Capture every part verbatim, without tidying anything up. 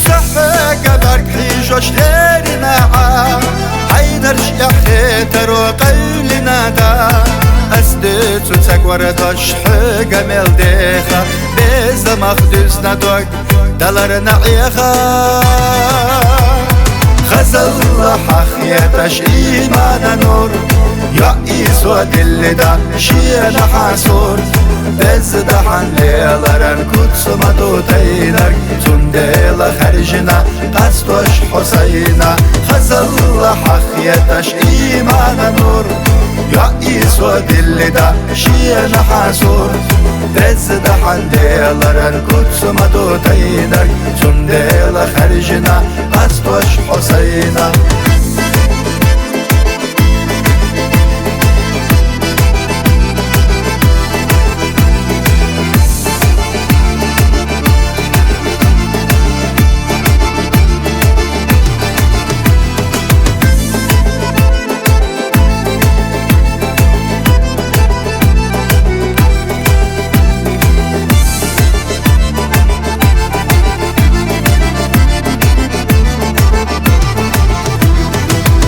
Сахьа габарг хьежош лерина Ӏа, хьайнарш яхьетаро къайлина да. Ас дуьйцу ца гвардош хьоьга мел деха, беза мах дуьзна дог даларна Ӏеха. Хазалла хьахеташ имана нур, йоӀ Исо диллида шена хьан сур. Беза дахьан леларан куц ма ду тайнарг, цундела хаьржина къастош хьо сайна. Хазалла хьахеташ имана нур, йоӀ Исо диллида шена хьан сур. Беза дахьан леларан куц ма ду тайнарг, цундела хаьржина къастош хьо сайна.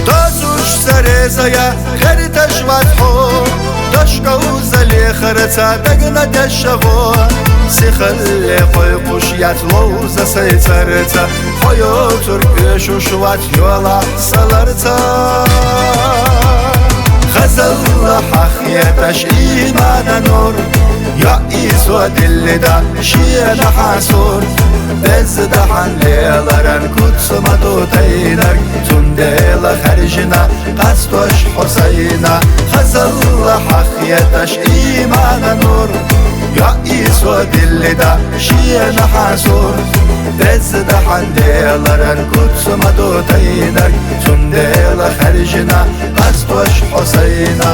Дозуш ца реза я, херташ вац хьо, дошков зале харца дагна дешаво. Сихалле хой кхуш яц ловза сай царца, хьо йоцург оьшуш вац йола саларца. Хазалла хьахеташ имана нур, йоӀ Исо диллида шена хьан сур. Беза дахьан леларан куц ма ду тайнарг, цундела хаьржина къастош хьо сайна. Хазалла хьахеташ имана нур, йоӀ Исо диллида шена хьан сур. Беза дахьан леларан куц ма ду тайнарг, цундела хаьржина къастош хьо сайна.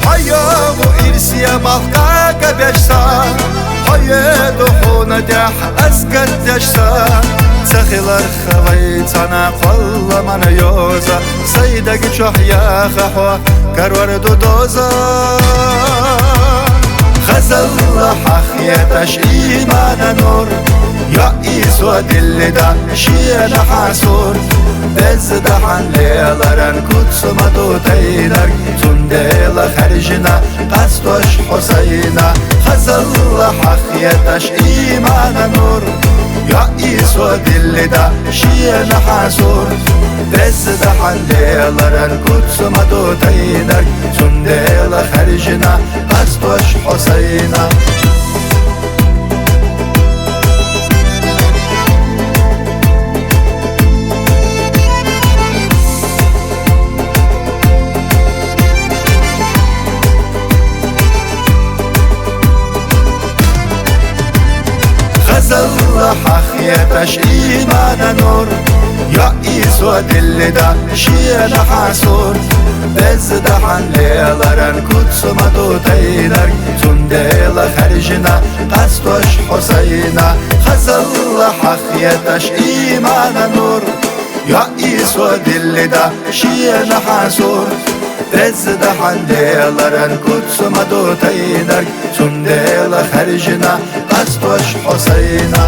Хьо йогӀу ирсе малх кӀагабеш са, хьо йоду хьуна тӀехь ас гатдеш са. Ца хиларх вай цхьана кхолламан йоза, сай даг чохь яха хьо карор ду доза. Хазалла хьахеташ имана нур, йоӀ Исо диллида шена хьан сур. Беза дахьан леларан куц ма ду тайнарг, цундела хаьржина къастош хьо сайна. Хазалла хьахеташ имана нур, йоӀ Исо диллида шена хьан сур. Беза дахьан леларан куц ма ду тайнарг, цундела хаьржина къастош хьо сайна. Хазалла хьахеташ имана нур, йоӀ Исо диллида шена хьан сур. Беза дахьан леларан куц ма ду тайнарг, цундела хаьржина къастош хьо сайна. Хазалла хьахеташ имана нур, йоӀ Исо диллида шена хьан сур. Беза дахьан леларан куц ма ду тайнарг, цундела хаьржина къастош хьо сайна.